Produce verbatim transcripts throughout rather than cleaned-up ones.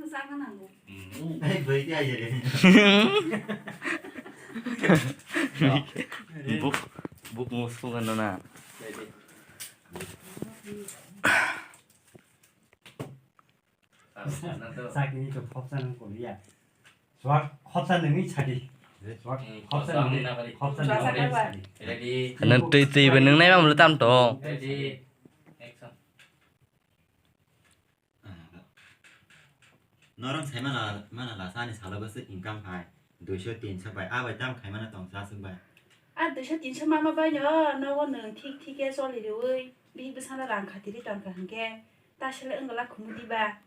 Chana nango. Buk, buk mo sung ano na. Sakini to khopsa nang koriya. Swak khopsa nangni sadi. Swak khopsa nangni, khopsa nangni sadi. Nang twi twi ba nang nai mam tam to. Norok sai mana, mana lasa ani salo bwswk income phai duiso tinso bai, a bai tam khai mana tong sa swk bai. A duiso tinso mama bai no, nogo nwng thik thik khe choli rwui, bihik bwsano rang khatiri tong kha hinkhe, ta sele wngla khumui diba.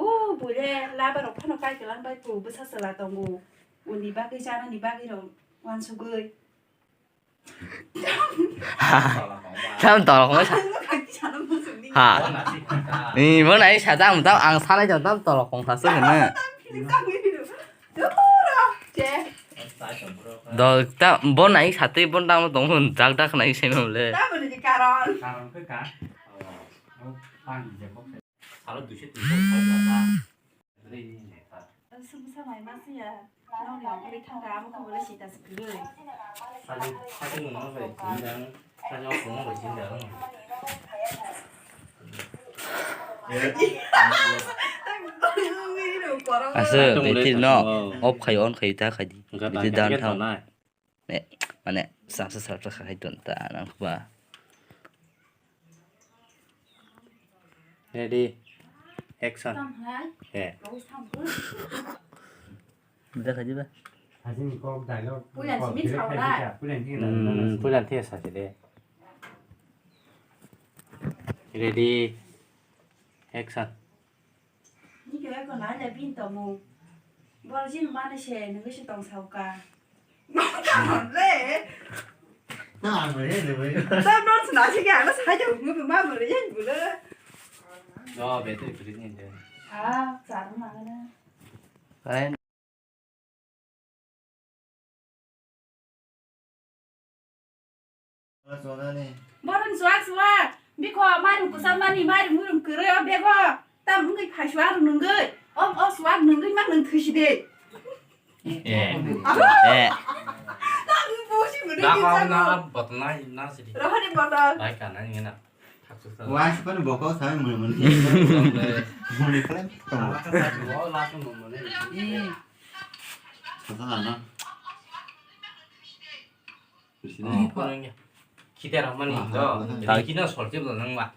O bwle laba rok phano kai kwlang bai phu bwsa chwla tongo, uni bagwi chanani bagwi rok wansugwi. Tam tolok kong sa. Ha. Ni bo nai sa tam tam ang sanai jang tam tolok kong sa se hene. Do ta bo nai sa te bo tam tong hon jak dak nai se mo le. Salo duiso tinso. Sumsa mai ma siya. Nokni ongkhorwi thangkha, amo khe bolai sita se kwrwi. Sani, sani mungno bai sindang, sani okungno bai sindang. Asa, betir no, off khai, on khai, ta khai di. Betir dan thang. Ne, mane, saksa saksa khai don ta, nang ba. Ready, action. He. Buda khaji ba? Hajini kok dialogue. Puila simi sauna. Puila simi sauna. Hmm, puila simi sauna de. Ready, action. Ni kaya ko na le bin to mu. Bor jin mane se nungi se tong sauka. Tamo re, re, re. Tamo no sna se kya na sa ja mu ma mu re yan bu le. No, betul betul ni de. Ah, sa ma na. Karen. Borok ni chuwak chuwak, bikho mairum kwcham mani, mairum muirum kwrwi o bego. Tam wngwi phai chuwak rw nungwi. Om o chuwak nungwi ma nung thwisi de. Eh. Abo? Eh. Tam wngwi bosi mwnwi. Dakha na botol na, na sidi. Rohani botol. Bai kana ni na. Wah, siapa nih bokok saya mulai mulai. Mulai kalian. Sasaran no. Khite ramani do. Kina solti bo nang ba.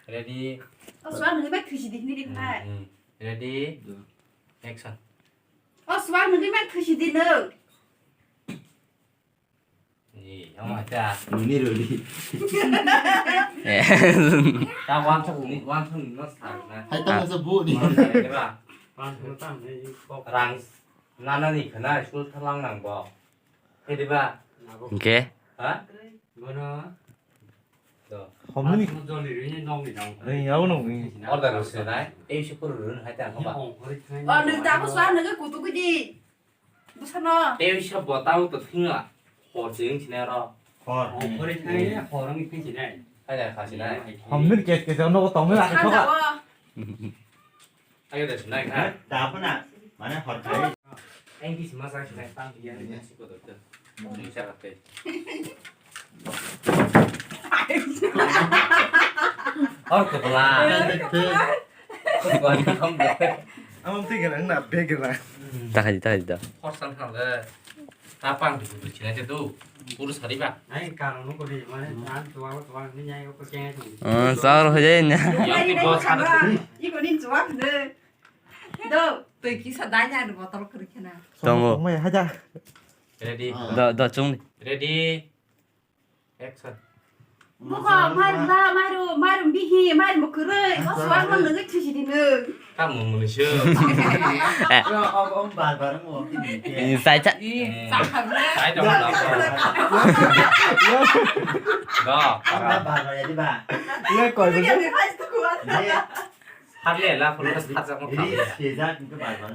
Ready. O suwak nungwi bai thuisi di hini di phai. Ready. Action. O suwak nungwi bai thuisi di no. Ni, omo ta. Nini rodi. Eh. Ta wansuk ni, wansuk ni no sa na. Hai ta masa bu ni. Rang nana ni khana school thalang nang bo. Khe diba? Hingke? Ha? Bono. Homni. Joli rini nong ni nong. Ni, au nong ni. Order rwse nai. Tei se kuru rwno hai ta. O, nung ta bo swa nung kutu kudi. Bwsano. Tei se bo tamo to thinga. Hor se wng sinai ro. Hor. Hor wng thang ya, hor wng thang sinai. Hai da kha sinai. Hamnir kes kes no tong na. Sanda o. Ayo da sinai kha. Da bana. Mane hor khai. Ang kis masa sinai tang ya ni si ko doktor. Ni sa ka te. Hor ko bla. Ko ko ni kom de. Ang twi gana na be gana. Takai takai da. Hor san khang de. Tapang di kudu cina itu. Urus hari ba. Ai karung ko de mane an tuang tuang ni nyai ko keng. Hmm, sar ho jai na. Yang di bos ada. Iko ni juak de. Do, twi kisa danya de botol kri khena. Tongo. Mai haja. Ready. Do do chung. Ready. Action. Buka, mairum da, mairum, mairum bihi, mairum kwrwi, o suwak no nungwi thusi di nung. Tamo mwnwi se. Bar bar mo. Sai cha. Sai cha mo. Do. Bar bar ya di ba. Ye koi. Harle la phulo sajak mo khamle.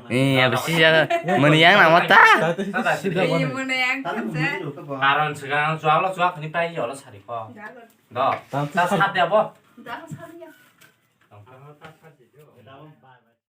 Ni ya bisi ya. Mani yang nama ta? Ni mani yang khamse. Karon sekarang jual lo jual kini pai yo lo sari ko. Do. Ta sat ya bo. Tongkha. Amo ta sadi do.